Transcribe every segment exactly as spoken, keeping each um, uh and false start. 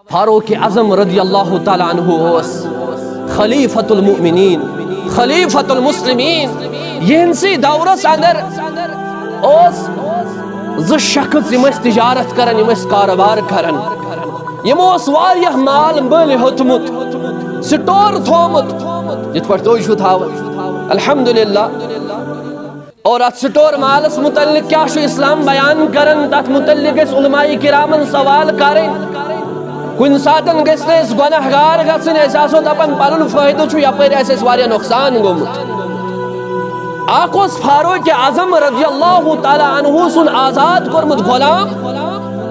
فاروق اعظم رضی اللہ تعالیٰ عنہ اوس خلیفۃ المؤمنین، خلیفۃ المسلمین۔ یہنسی دورس اندر اوس زٕ شخص، یم ٲسۍ تجارت کران، یم ٲسۍ کاروبار کران۔ یمو اوس واریاہ مال مٔلۍ ہیوٚتمُت، سٹور تھومُت، یتھ پٲٹھۍ تُہۍ چھِو تھاوان۔ الحمدللہ۔ اور اتھ سٹور مالس متعلق کیا چھُ اسلام بیان کران، تتھ متعلق گژھِ علماء کرامن سوال کرٕنۍ۔ کُنہِ ساتن گژھِ نہٕ أسۍ گۄناہ گار گژھٕنۍ، أسۍ آسو دپان پنُن فٲیدٕ چھُ، یپٲرۍ آسہِ اَسہِ واریاہ نۄقصان گوٚمُت۔ اکھ اوس فاروق اعظم رضی اللہ تعالیٰ عنہ سُنٛد آزاد کوٚرمُت غلام،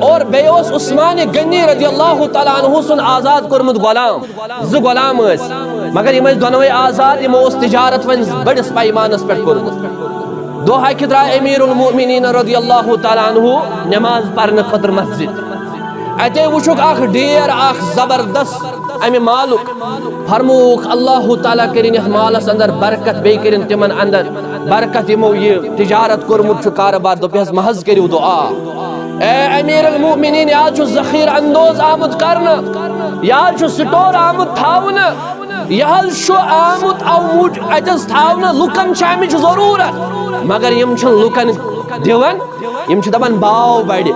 اور بیٚیہِ اوس عثمان غنی رضی اللہ تعالیٰ عنہ سُنٛد آزاد کوٚرمُت غلام۔ زٕ غلام ٲسۍ، مگر یِم ٲسۍ دۄنوَے آزاد، یِمو اوس تجارت وۄنۍ بٔڑِس پیمانس پٮ۪ٹھ کوٚرمُت۔ دۄہ اکہِ درٛاے امیر المؤمنین رضی اللہ تعالیٰ عنہ نماز پرنہٕ خٲطرٕ مسجد۔ اتے وٕچھُکھ اکھ ڈیر، اکھ زبردست امہِ مالُک۔ فرمووُکھ، اللہ تعالیٰ کٔرِن یتھ مالس اندر برکت، بیٚیہِ کٔرِن تِمن اندر برکت، یِمو یہِ تجارت کوٚرمُت چھُ، کارٕبار۔ دوٚپہس، محض کٔرِو دعا۔ اے امیر المؤمنین، یہِ حظ چھُ ذخیرٕ اندوز آمُت کرنہٕ، یہِ حظ چھُ سٹور آمُت تھاونہٕ، یہِ حظ چھُ آمُت او موٗج اتٮ۪س تھاونہٕ، لُکن چھِ امِچ ضروٗرت، مگر یِم چھِنہٕ لُکن دِوان، یِم چھِ دپان باو بڑِ۔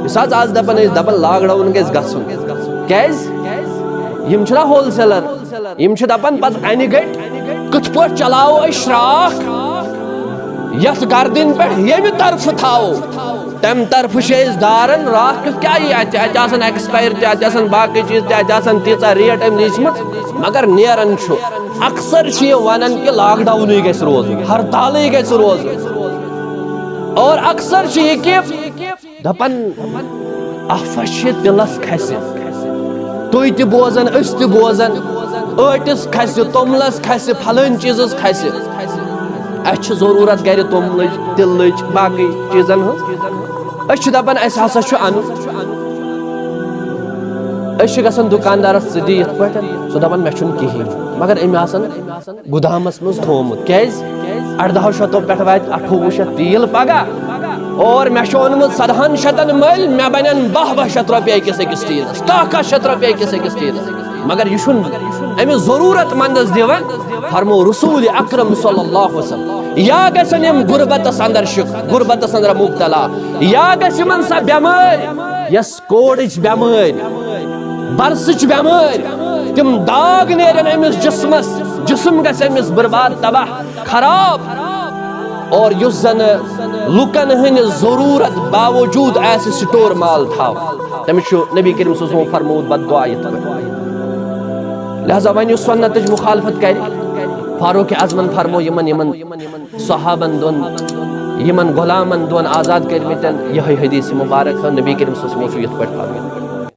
یُس حظ آز دپان ٲسۍ، دپان lockdown گژھِ گژھُن۔ کیازِ؟ یِم چھِنہ ہول سیلر، یِم چھِ دپان پتہٕ انہِ گٔٹۍ کِتھ پٲٹھۍ چلاوو أسۍ شراکھ یتھ گردِنۍ پٮ۪ٹھ ییٚمہِ طرفہٕ تھاوو، تمہِ طرفہٕ چھِ أسۍ داران۔ راتھ کیُتھ کیٛاہ یی اتہِ؟ اتہِ آسان ایکسپایر تہِ، اتہِ آسان باقٕے چیٖز تہِ، اتہِ آسان تیٖژاہ ریٹ أمۍ لیٖچھمٕژ، مگر نیران چھُ۔ اکثر چھِ یہِ ونان کہِ lockdownٕے گژھِ روزُن، ہرتالٕے گژھِ روزُن۔ اور اکثر چھِ یہِ کہِ دپان، اَفَش چھِ تِلَس کھسہِ، تُہۍ تہِ بوزان، أسۍ تہِ بوزان، ٲٹِس کھسہِ، توٚملَس کھسہِ، پھلٲنۍ چیٖزَس کھسہِ۔ اَسہِ چھِ ضروٗرت گرِ توٚملٕچ، تِلٕچ، باقٕے چیٖزَن ہٕنٛز۔ أسۍ چھِ دپان، اَسہِ ہسا چھُ اَنُن۔ أسۍ چھِ گژھان دُکاندارَس، ژٕ دِ یِتھ پٲٹھۍ، سُہ دپان، مےٚ چھُنہٕ کِہیٖنۍ، مگر أمۍ آسان گُدامس منٛز تھوومُت۔ کیازِ؟ اَرداہو شتو پٮ۪ٹھ واتہِ اَٹھووُہ شتھ تیٖل پگاہ، اور مےٚ چھُ اوٚنمُت سدہن شتن مٔلۍ، مےٚ بنن باہ باہ شتھ رۄپیہِ أکِس أکِس ٹیٖنس، کاہ کاہ شتھ رۄپیہِ أکِس أکِس ٹیٖنس۔ مگر یہِ چھُنہٕ أمِس ضروٗرت مندس دِوان۔ فرمو رسول اکرم صلی اللہ علیہ وسلم، یا گژھن یِم غربتس اندر شِک، غربتس اندر مبتلا، یا گژھِ یِمن سۄ بٮ۪مٲرۍ، یۄس کوڑٕچ بٮ۪مٲرۍ، برسٕچ بٮ۪مٲرۍ، تِم داغ نیرن أمِس جسمس، جسم گژھِ أمِس برباد، تباہ، خراب۔ اور یُس زن لُکن ہٕنٛدِ ضروٗرت باوجود آسہِ سٹور مال تھاوان، تٔمِس چھُ نبی کریم صلی اللہ علیہ وسلم فرموومُت بد دعا یِتھ پٲٹھۍ۔ لہذا وۄنۍ یُس سنتٕچ مخالفت کرِ، فاروق اعظمن فرمو یِمن، یِمن صحابن دۄن، یِمن غلامن دۄن آزاد کٔرمٕتٮ۪ن، یِہوٚے حدیث مبارک ہٲو۔ نبی کریم صلی اللہ علیہ وسلم چھُ یِتھ پٲٹھۍ فرموومُت۔